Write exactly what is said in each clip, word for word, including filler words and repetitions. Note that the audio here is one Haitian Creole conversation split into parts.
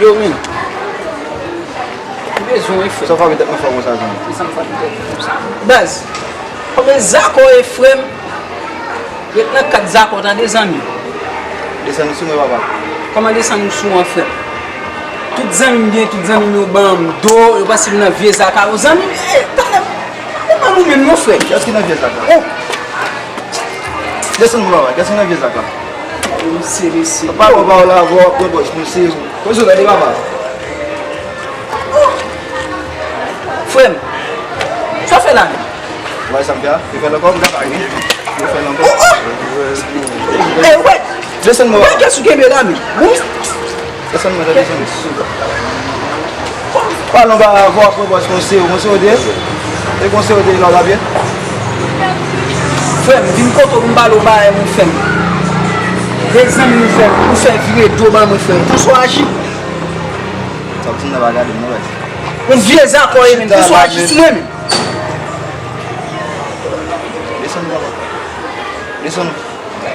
Yo, men. M bezwen w wi, frè. Sa w fè avèk tèt mwen fò konsa, zanmi? Ki sa m fè avèk tèt mwen konsa? Baz, konbyen zak ou ye, frè m? Ret nan kad zak ou, tande, zanmi. Desann ou sou mwen, papa. Kòman desann ou sou mwen, frè m? Tout zanmi m gen, tout zanmi m yo ban m do, yo panse m nan vye zak a yo. Zanmi m, eh, talè, talè ban nou menm non, frè. Kiyès ki nan vye zak la? Oh! Desann mwen, papa. Kiyès ki nan vye zak la? Mesye, mesye. Papa, papa, w la, w ap pran bòs, mesye. Koze w tande, papa. Frè m, sa w fè la menm? Ou wè sa m fè a? Ou fè l ankò? M ka pa ri. Ou fè l ankò? Oh, oh! Eh, wè! Desann mwen. Wè kiyès ou kenbe la menm? Bon. Desann mwen, desann mwen. Pale anba avè w, pran bòs, konse w, konse w te ye? E konse w te ye la w t ap ye? Frè m, vin kote w pou m pale w bagay, mon frè m. De zanmi m, frè m, ou fè vire do ban mwen, frè m. Konsa w aji? Sa w di m nan pa gade m non, baz. Yon vye zakò ye menm, konsa w aji sou mwen menm. Desann non, papa. Desann.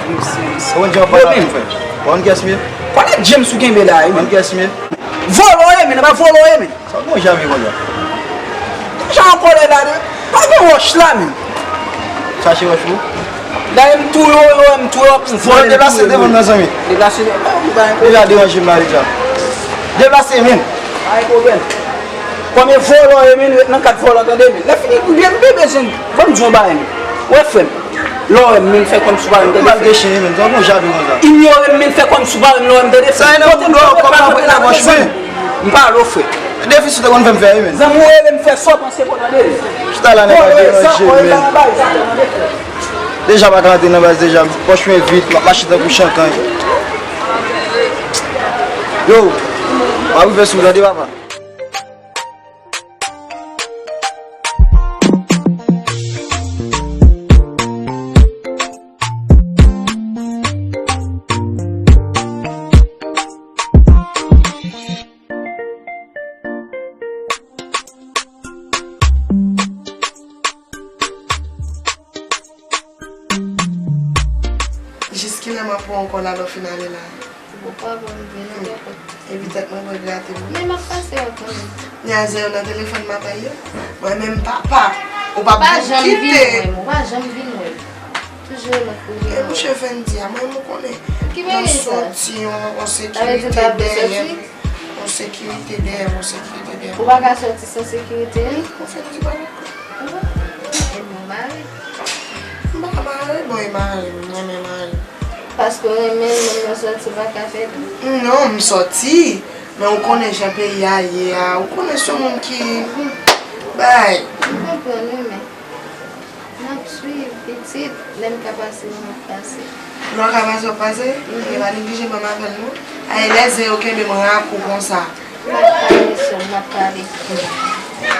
Ou konn jan w ap pale avè m, frè m? Ou konn kiyès m ye? Konnen James ou kenbe la, wi. Ou konn kiyès m ye? Vòlò w ye menm, nan pa vòlò w ye menm. Sa w gon jan vye konsa? Jan w kòlè la, de. Pa gen wòch la menm. Chache wòch pou ou? Dayè m touye w, yo, m touye w, m vòlè, m touye w. Deplase devan m nan, zanmi. Deplase devan m. Deja deranje m la deja. Deplase, men. Pa gen pwoblèm. Kòm e vòlò ye, men, ret nan kad vòlò, tande, men. Lè fini, oubyen m te bezwen, ban m di yon bagay, men. Wè, frè m. Lè w wè m, men, fè kòmsi w pa wè m, tande. Mal gen chen, men. Sa w gon jan vye konsa? Inyore m, men, fè kòmsi w pa wè m, lè w wè m, tande, frè m. Kote m dwe, kòman w ap rete nan bòch mwen? M pa wè w, frè. Depi sou te konn fè m fè, men. Zanmi w rele m fè sa w panse pou tande. Chita la, nèg la deranje, men. Deja m pa ka antre nan baz deja, pòch mwen vid, m ap mache tankou chankanj. Yo, m ap rive sou ou, tande, papa. Jis kilè m ap pran w ankò la lè w fin ale la? Ou poko pran m vin nan dèpòt. Epi tèt mwen pral grate m. Men m ap pase wè w kanmenm. Nyaze yo nan telefòn m ap bay yo. Mwen menm papa, ou p ap janm kite. Ou pa janm vin wè m, ou pa janm vin wè m. Toujou yon lòt kote. E mouche Fendi a, mwen menm ou konnen. Ki bagay sa? Nan soti, yon, yon sekirite dèyè m. Yon sekirite dèyè m, yon sekirite dèyè m. Ou pa ka soti san sekirite? Wi, mwen Fendi pa dakò. E bon, mare. M pa mare, bon, e mare, m renmen mare. Paske w renmen l, menm lè w soti, w pa ka fè l? Non, m soti. Men ou konnen jan peyi a ye a, ou konnen se yon moun ki, hmm, bay. M konprann wi, men n ap swiv, pitit, lè m ka pase, m ap pase. Lè w ka pase, w ap pase? Mhm. E pa neglije ban m apèl non. Ay, lè zen yo kenbe m rak ou konsa. M ap pale, sè m, m ap pale.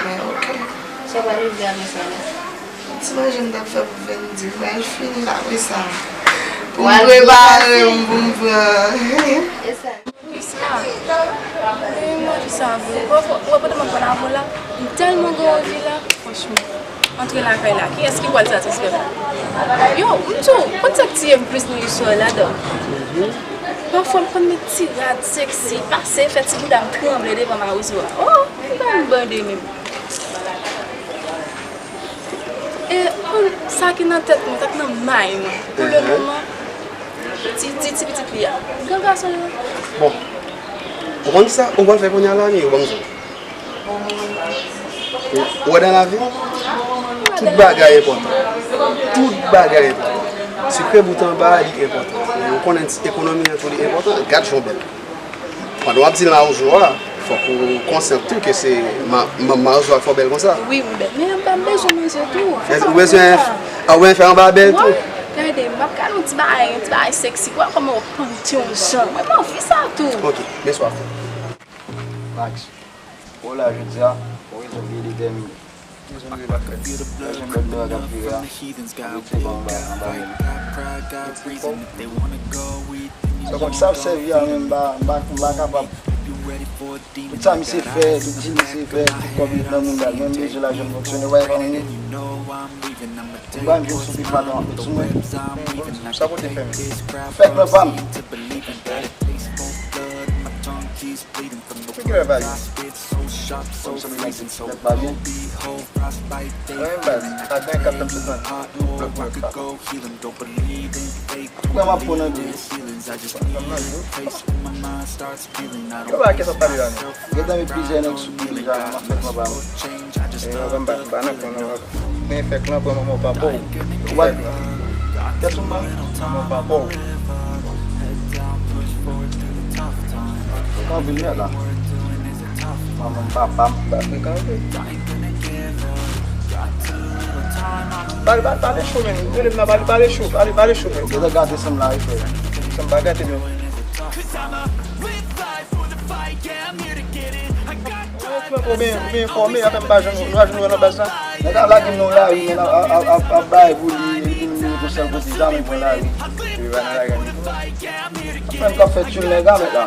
Men, ok. Sa w pral rive apre sa la? Ti manje m t ap fè pou Fendi, m pral fini l apre sa. Pou m prepare m, pou m pran. E sa. Lisa, e manje sa vre. Ou wè pandan m ap pale avè w la, m tèlman gen anvi la, franchman. Antre lakay la, kiyès ki pral satisfè m? Yo, m di w, konn sa k tiye m plis nan istwa ladan? Pafwa m konn met ti rad seksi, pase fè ti bouda m tranble devan mawozo a. Oh, m pa m bande menm. E konn sa ki nan tèt mwen, sa k nan may mwen, pou le moman, ti, ti, ti pitit li a. Gran gason yo. Bon, ou konn sa, ou konn fè kounye a la, men ou ban m zòn. Ou, ou wè nan lavi, tout bagay enpòtan. Tout bagay enpòtan. Sekrè bout anba a, li enpòtan. Ou konnen ekonomi an tou, li enpòtan. Gad jan w bèl. Pandan w ap di mawozo a, fòk ou konsyan tou ke se ma, ma, mawozo a k fè w bèl konsa. Wi, m bèl. Men m pa bezwen manzè tou. Ou bezwen, a, ou bezwen fè anba a bèl tou? Wi. Gade, m ap gade yon ti bagay, yon ti bagay seksi. Wè kòman w panti yon jan. Mwen, m anvi sa tou. Ok, bonswa. Max. Ou la jodi a, pou rezon byen detèmine. Rezon byen pa fèt. Rezon bèl mwen ap vire a, pou rete anba, anba men. Sa konn sa ap sèvi a menm, m pa, m pa, m pa kapab. Tout sa misye fè, tout di misye fè, tout kòb li nan mouda l, menm bezwen lajan m fonksyone, w pa yon moun. M pa menm jwenn sou pi flaton ap met sou mwen. Sa pote fè menm. Fèt mwen pa m. Ki kilè pa ye? Kòm sa mwen mèt pa byen. Mwen baz, a gen kat tanm sezon. Blòk mwen pa. Kouman m ap pran nan dou? Kòm nan dou. Yo pa kè sa pale la non. Gentan gen plizyè nèg sou m deja, m ap fè kòman pa mwen. E mwen pa, m pa nan klan nan. Men fè klan pran manman w pa ba w. Ou pa kè sou mwen, manman w pa ba w. Ou pa vin la. Manman m, papa m, pa frekan vre. Pale, pale, pale cho, men. Rele m nan, pale, pale cho, pale, pale cho, men. Yo te gate sanm la, wi, frè. Sanm pa gate, men. Ou byen, ou byen enfòme, apre m pa jwenn, nou pa jwenn nou nan baz la. Nèg ap lage m nan lari, men ap, ap, ap, ap bay pou li, li vin yon sèl kote, jamè pran lari. Li pa nan lari. Apre m k ap fè tchoul nèg la, mèt la.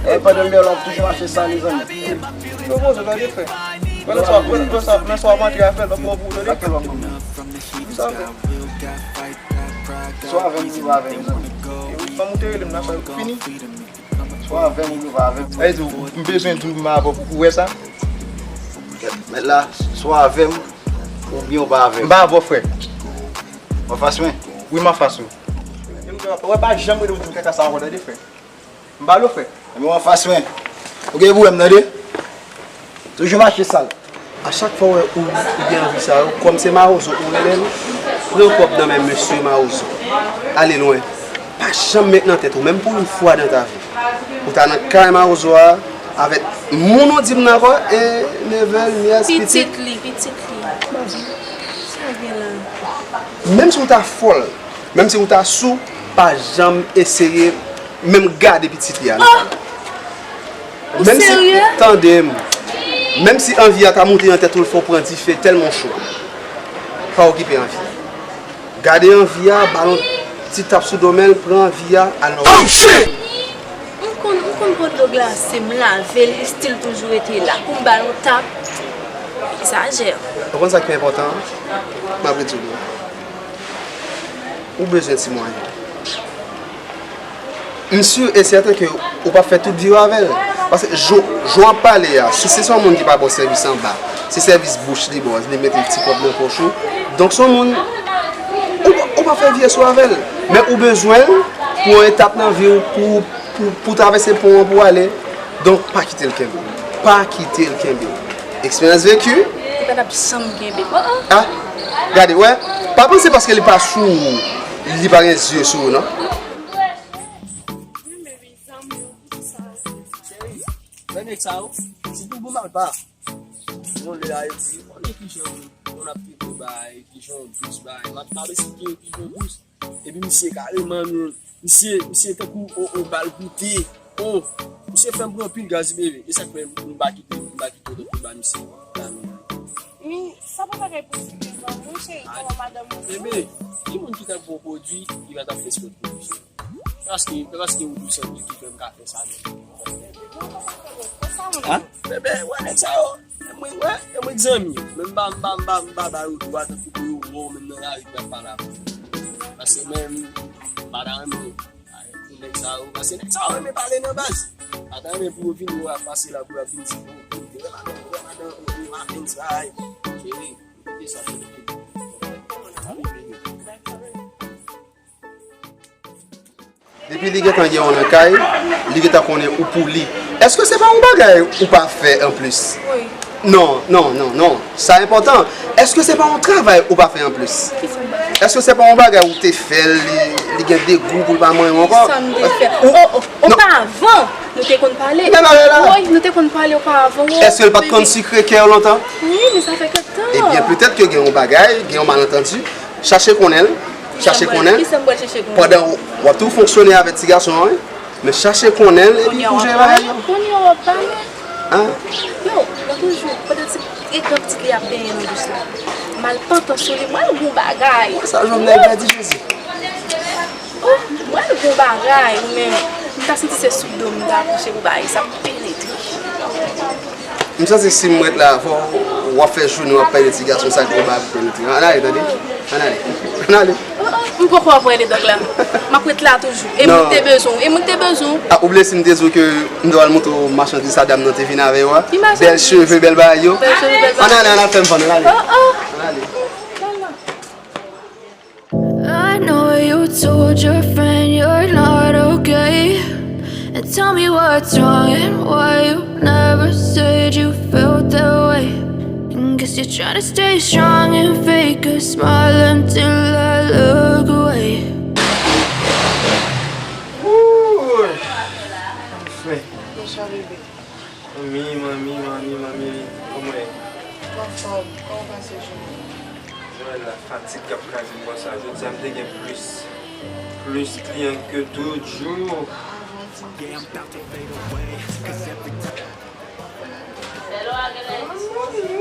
E pandan m deyò la, m toujou mache sa, mezanmi. Yo poze, tande frè. Wè lè sa, wè lè sa, lè sa w ap antre a fè, lòt mò pou ou tande. Sa fè. Swa avè m, swa avè m, mezanmi. Fanm ou te rele m nan, fè fini. Swa avè m oubyen w pa avè m. Sa vle di, m bezwen di w m avè w pou ou wè sa? Mèt la, swa avè m oubyen w pa avè m. M pa avè w, frè. W anfas mwen? Wi, m anfas ou. Wè, pa janm rele m di m kaka sa ankò, tande, frè. M pale w, frè. Ebyen, w anfas mwen. Ou gen pwoblèm, tande? Toujou mache sal. A chak fwa w wè ou, ou gen anvi sa yo, kòm se mawozo ou rele l, pran kòb nan men mesye mawozo. Ale lwen. Pa janm met nan tèt ou, menm pou yon fwa dan ta vi. Ou ta nan kay mawozo a, avèk moun ou di m nan ankò, e nevè l, nyès, pitit. Pitit li, pitit li. Sa gen la? Menm si w ta fòl, menm si w ta sou, pa janm eseye menm gade pitit li a nan kay. Ou serye? Tande m. Menm si anvi a ta moute nan tèt ou, l fè w pran dife tèlman w cho. Pa okipe anvi a. Gade anvi a, ba l yon ti tap sou do men l, pran anvi a, al nan. Oh, shit! M konn, m konn pran dlo glase, m lave l, li still toujou rete la. Pou m ba l yon tap, egzajè. Ou konn sa ki pi enpòtan? M ap redi w. Ou bezwen ti mwayen. M si e sèten ke ou p ap fè tout vi w avè l. Paske jan, jan w ap pale a, si se yon moun ki pa ba w sèvis anba, se sèvis bouch li ba w, li mete ti kòb nan pòch ou. Donk, se yon moun, ou, ou p ap fè vyès ou avè l. Men ou bezwen l pou yon etap nan vi w, pou, pou, pou travèse pon an pou w ale. Donk, pa kite l kenbe w. Pa kite l kenbe w. Eksperyans veki. Li pa t ap janm kenbe m. Oh, oh. Ah, gade, wè. Pa panse paske li pa sou ou, li pa gen zye sou ou, non. Cheri, lè nèg sa yo, se tou bon mal pa. Bon, lè a yo di, konnen kijan moun ap trete bagay, kijan w dous bagay. M ap, m ap esplike yo kijan w dous. Epi misye kareman, nou, misye, misye tankou on, on bal goute. On, misye fè m pran anpil gaz, bebe. E sa k fè m pa kite, m pa kite w tankou ba misye. Men sa pa bagay pou di devan mwen, cheri, kòman madanm ou? Bebe, ki moun ki t ap bon pwodui, ki pa t ap fè espre pou misye? Paske, paske ou dous anpil ki fè m ka fè sa menm. Bebe, wè nèg sa yo. Mwen, wè, e mwen k zanmi yo. Men m pa, m pa, m pa, m pa ba yo dwa tankou pou yo wè w menm nan lari pou y ap pale avè w. Paske mwen, m pa ta renmen pou nèg sa yo. Paske nèg sa yo renmen pale nan baz. Pa ta renmen pou yo vin wè w ap pase la pou y ap vin di, "Bon, ou te wè madanm, ou wè madanm, ou wè madanm sa yo." Cheri, kite sa, cheri. Depi li gentan gen w nan kay, li gentan konnen ou pou li. Èske se pa yon bagay ou pa fè anplis? Wi. Non, non, non, non. Sa enpòtan. Èske se pa yon travay ou pa fè anplis? Ki sa m pa fè? Èske se pa yon bagay ou te fè l, li, li gen degou pou l pa manyen w ankò? Sa m te fè? Ou, o, o, non. Opavan, nou te konn pale. Wi, nou te konn pale opavan. Wi, èske l pa t konn sikre kè w lontan? Wi, men sa fè kèk tan. Ebyen, petèt ke gen yon bagay, gen yon malantandi. Chache konnen l. Chache konnen l. Kisa m pral chache konnen? Pandan w, w ap tou fonksyone avèk ti gason an, wi. Men chache konnen l epi pou jere bagay yo. Kounye a w ap pale. Hein? Yo, lòt jou, pandan ti, e gran pitit li ap benyen nan douch la. M al pantan sou li, m wè l gon bagay. Sa Jovenel pèdi Jezi. Oh, m wè l gon bagay, ou menm. M ta santi se sou do m ta kouche pou bagay sa penetre. M santi si m ret la, fò w ap fè jounen w ap pale de ti gason sa k gon bagay pou penetre. Ann ale, tande? Ann ale. Ann ale. M poko ap wè ledòg la. M ap ret la toujou. E mwen te bezwen w. E mwen te bezwen w. Ah, ou bliye si m te di w ke m te pral montre w machandiz sa dam nan te vin avè yo a? Bèl cheve, bèl bagay yo. Bèl cheve, bèl bagay. Ann ale, ann al fè m vann, ann ale. Oh, oh. Ann ale. I know you told your friend you're not okay. And tell me what's wrong and why you never said you felt that way. And guess you're trying to stay strong and fake a smile until I look away. Ooh, anfen. Manmi, manmi, manmi, manmi, kòman w ye? M anfòm, kòman w pase jounen? Jwenn la fatig k ap kraze m konsa. Jodi a m te gen plis, plis kliyan ke tout jou.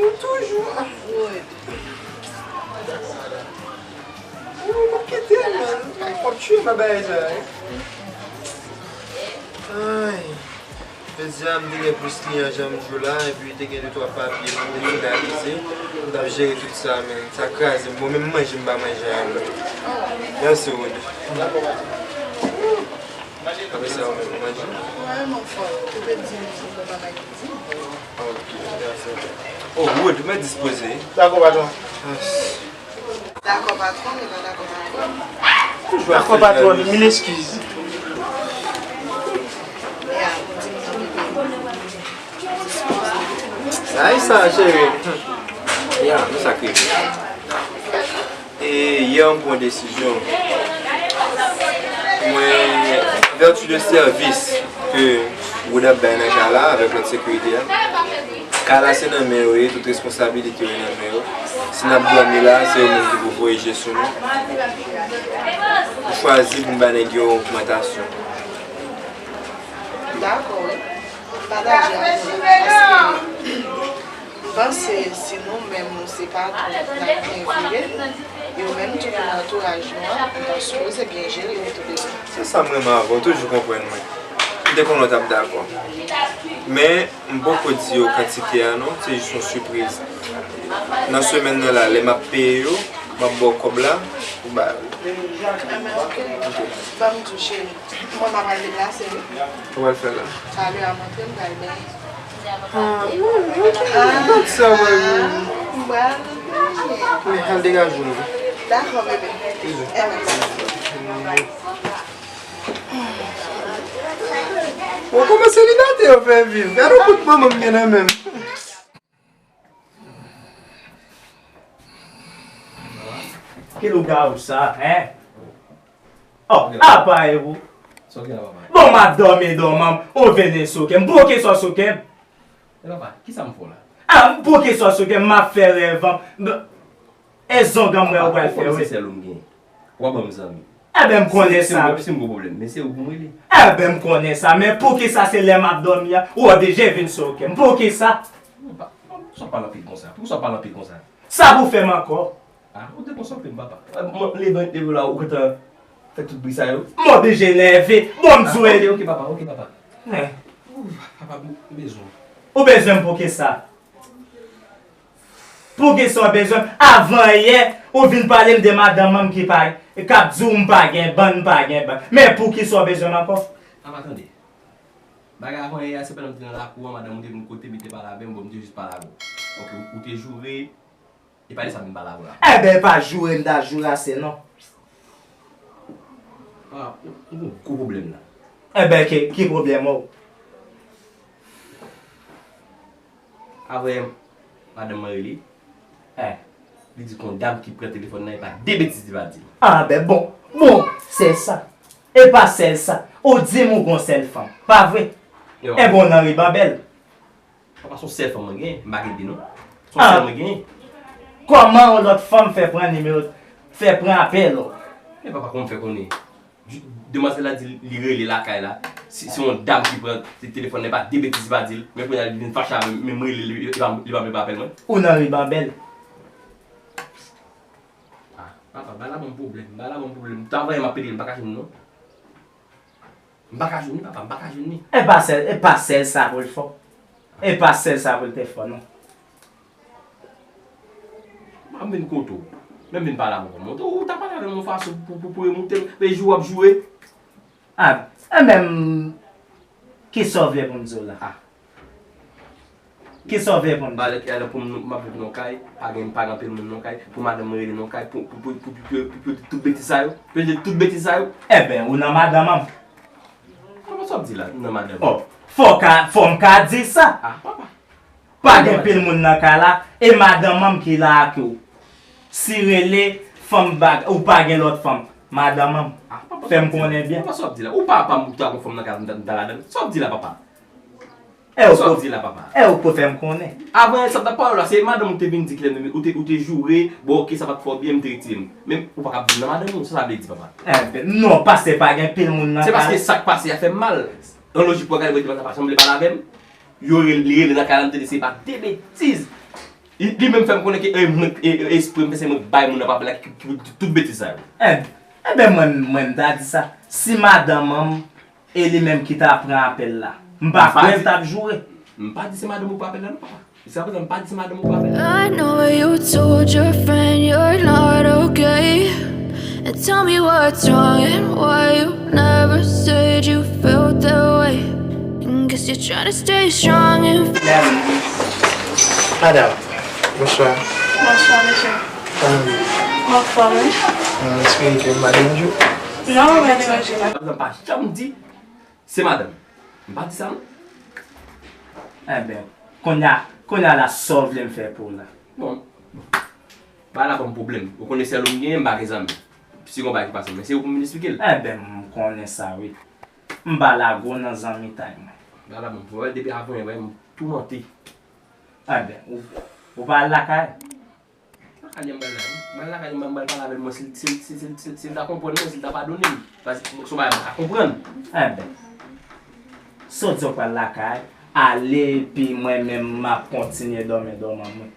Ou toujou ap vòlè. Ou pa kite men. Ay, w ap tiye m a bagay sa. Ay. Jodi a m te gen plis kliyan jan m di w la, epi te gen de twa papye pou m te finalize. M t ap jere tout sa, men sa kraze m. Bon, menm manje m pa manje a menm. Mèsi, Wood. Apre sa, ou menm, ou manje? Wi, m anfòm. Ou te di m se pou bagay ki di. Ok, mèsi. Oh, Wood, mwen dispoze. Dakò, patwon. Dakò patwon, men pa dakò patwòn. Dakò patwòn, mil eskiz. Ya, ou di m non, bebe. Sa e sa, cheri. Ya, men sa k rive. E yè, m pran desizyon. Mwen, an vèti de sèvis ke Wood ap bay nan kay la avèk lòt sekirite a, kay la se nan men yo ye, tout responsabilite yo nan men yo. Si n ap dòmi la, se yo menm ki pou voye je sou nou. M chwazi pou m ba nèg yo yon ogmantasyon. Dakò, wi. M pataje avè w, paske m panse si nou menm nou se patwon n ap byen vire, yo menm tou ki nan antouraj nou an, nou ta sipoze byen jere yo tou de. Se sa m renmen avè w, toujou konprann mwen. M te konnen w t ap dakò. Men, m poko di yo kantite a non, se jis yon sipriz. Nan semèn nan la, lè m ap peye yo, m ap ba w kòb la, ou ba yo. Enben, ok. Ban m di w, cheri. Mwen, m ap al deplase, wi. Ou pral fè la? Talè a m antre, m pral benyen. Ah, wi, wi, ok. Ah, m ap sa, mwen, wi. M pral benyen. Wi, al degaje w, non. Dakò, bebe. Bizou. Enben, bye. Bon, kòman selibatè yo fè viv? Gade yon kout manman m gen nan men m. Ki lougawou sa, en? Oh, apa e ou? Sa w gen la, papa? Bon, m ap dòmi dòmi, ou vini sou kè m. Bon, kisa w sou kè m? E papa, kisa m fè w la? Ah, bon, kisa w sou kè m? M ap fè rèv an. E zongan m wè ou pral fè, wi. Ou konnen se sèl ou m genyen. Ou pa ban m zanmi. Enben, m konnen sa. Si m gen pwoblèm, men se ou pou m rele. Enben, m konnen sa, men poukisa se lè m ap dòmi a, ou oblije vin sou kè m? Poukisa? Non, pa, non, poukisa w pale anpil konsa? Poukisa w pale anpil konsa? Sa pou fè m ankò? Ah, ou dekonsantre m, papa. Mwen leve, leve la, ou gentan fè tout bri sa yo? M oblije nève. Bon, m di w. Ah, ok, ok, papa, ok, papa. Papa, m bezwen w. Ou bezwen m poukisa? Poukisa w bezwen m? Avan yè, ou vin pale m de madanm an ki pa, k ap di w m pa gen bann, m pa gen bann. Men poukisa w bezwen m ankò? Papa, tande. Bagay avan yè a, se pandan m te nan lakou an, madanm ou te vin kote m, li te pale avè m, bon, m te jis pale avè w. Ok, ou, ou te joure, e pa de sa m vin pale avè w la. Enben, e pa joure m ta joure ase non. Ah, ou, ou gon gwo pwoblèm la. Enben, ki, ki pwoblèm ou? Avan yè, madanm mwen rele. Eh. Li di gon dam ki pran telefòn nan, e pa de betiz li pa di l. Ah, ben bon. Bon, sèl sa. E pa sèl sa. Ou di m ou gon sèl fanm. Pa vre? Enben, ou nan ribambèl. Papa, se yon sèl fanm mwen genyen. M pa gen de non. Se yon sèl mwen genyen. Kòman yon lòt fanm fè pran nimewo, fè pran apèl ou? Men papa, kòman m fè konnen? Demwazèl la di li rele lakay la. Se, se yon dam ki pran te-, telefòn nan, e pa de betiz li pa di l. Men kounye a li vin fache avè m, men m rele li, li pa, li pa vle pran apèl mwen. Ou nan ribambèl. Ah, papa, bagay la ban m pwoblèm, bagay la ban m pwoblèm. Travay m ap pede, m pa ka jwenn li non. M pa ka jwenn li, papa, m pa ka jwenn li. E pa sèl, e pa sèl sa pou l fè w. E pa sèl sa pou l te fè w non. M ap vin kote w. Men vin pale avè m kòman? Ou ta pale avè m yon fason pou, pou, pou remoute m. Men jou w ap joure. Ah, enben, kisa w vle pou m di w la? Ah. Kisa w vle pou m di w? Alè, alè pou m, m ap viv nan kay, pa gen, pa gen anpil moun nan kay, pou madanm mwen rele nan kay, pou, pou, pou tout betiz sa yo, pou di tout betiz sa yo. Enben, ou nan madanm an. Kòman sa w ap di la, m nan madanm? Oh, fò ka, fò m ka di sa. Ah, papa. Pa gen pil moun nan kay la, e madanm an ki la ak ou. Si rele fanm bag, ou pa gen lòt fanm, madanm an, fè m konnen byen. Papa, sa w ap di la? Ou papa m, ou ta gon fanm nan kay la, m ta, m ta ladan l. Sa w ap di la, papa? E ou Sa w ap di la, papa? E ou pou fè m konnen. Avan sa t ap pale la, se madanm ou te vin di kilè ou te, ou te joure, bon, oke, sa pa t fè w byen, m te retire m. Men ou pa ka ap di m nan madanm ou, sa sa vle di, papa? Enben, non, paske pa gen pil moun nan kay la. Se paske sa k pase a fè m mal. An lojik pou w gade, mwen te pa sanble pale avè m. Yo rele, li rele nan kay la, m tande se pa de betiz. Li, li menm fè m konnen ke, e, mwen, e, e, espre m fè se mwen k bay moun nan papè la ki, ki, ki pou di tout betiz sa yo. Enben, mwen, mwen m ta di sa. Si madanm an, e li menm ki ta pran apèl la, m pa kwè l t ap joure. M pa di se madanm ou pran apèl la non, papa. Jiska prezan, m pa di se madanm ou pran apèl la. I know you told your friend you're not okay. And tell me what's wrong and why you never said you felt that way. And guess you're trying to stay strong and Madanm, bonswa. Bonswa, mesye. Anfòm, wi. Mwen espere ke m pa deranje w. Non, ou pa deranje, non. Madanm pa janm di se madanm. M pa di sa, non. Enben, kounye a, kounye a la, sa w vle m fè pou w la? Bon, bagay la ban m pwoblèm. Ou konnen sèl ou m genyen, m pa gen zanmi. Si gon bagay ki pase m, men se ou pou m vin esplike l. Enben, m konnen sa, wi. M pa lage w nan zanmitay mwen. Bagay la ban m pwoblèm. Depi avan yè, m toumante. Enben, ou, ou pa al lakay? Lakay li m pral la, wi. M pral lakay li, m pral pale avè l, mwen, si, si, si, si, si, si l ta konprann mwen, si l ta padone m. Paske se yon bagay m pa ka konprann. Enben, si w di w pral lakay, ale, epi mwen menm, m ap kontinye dòmi dòman mwen.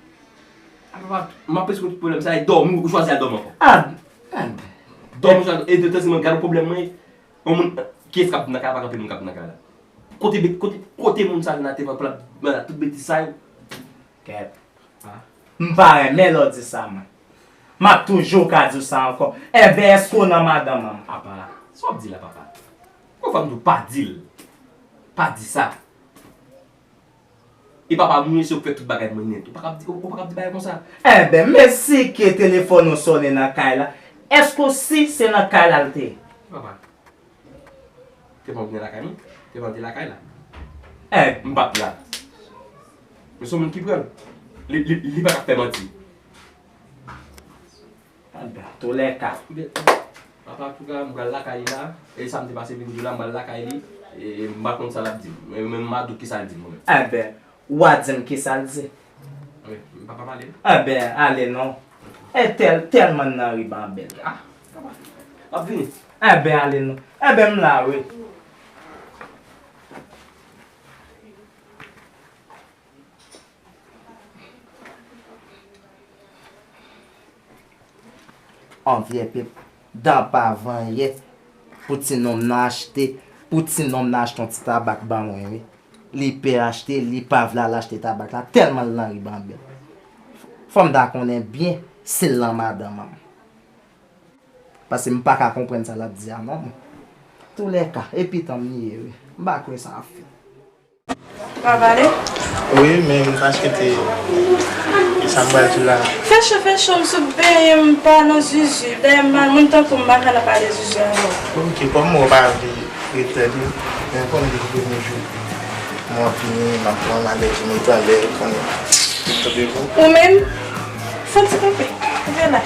A, papa, m ap esplike tout pwoblèm sa, e dòmi, ou chwazi al dòmi ankò. A, enben. Dòmi, ou chwazi, e de tanzantan, gade pwoblèm mwen, yon moun, kiyès k ap nan kay la, pa gen anpil moun k ap nan kay la. Kote, kote, kote moun sa vin atè pou l ap, pou l ap tout betiz sa yo? Kèt. Ah. M pa renmen lè w di sa, mwen. M ap toujou ka di w sa ankò. Enben, èske w nan madanm an? Apa, sa w ap di la, papa? Konfòm tou, pa di l. Pa di sa. E papa, mwen se ou k fè tout bagay mwen nèt. Ou pa kab di, ou, ou pa kab di bagay konsa. Enben, men si ke telefòn ou sonnen nan kay la, èske w si se nan kay la l te ye? Papa. Te pran vini lakay mwen. Te pran te lakay la. Eh. M pa t la. Men se yon moun ki pran l. Li, li, li pa ka fè manti. Anben, toulèka. Papa, antouka, m pral lakay li la. E sa m te pase vin di w la, m pral lakay li. E m pa konn sa l ap di m. Men, men m pa dout ki sa l di m, mwen menm. Enben, w a di m ki sa l di. Wi, m pa ka pale. Enben, ale non. E tèl, tèlman nan ri Banbèl. Ah, papa. M ap vini. Enben, ale non. Enben, m la, wi. An vyè pèp, dan pa vann yè, pou ti nonm nan achte, pou ti nonm nan achte yon ti tabak ban mwen, wi. Li pè achte, li pa vle al achte tabak la, tèlman l nan ri Banbèl. Fò m ta konnen byen si l nan madanm an. Paske m pa ka konprann sa l ap di a non, mwen. Toulèka, e pitan m li ye, wi. M pa kwè sa ap fèt. Ou pa pale? Wi, men m pa swete, e sa m pral di w la. Fè cho, fè cho, m sot benyen, m pa nan zuzu. Dayè, m pa, moun tankou m pa ka nan pale zuzu ankò. Ok, kòm mwen pa vle ret tande, men konnen depi premye jou mwen ap vini, m ap pran malèz, m ret anlè, konnen. Ou menm, fè ti kanpe. Kanpe la.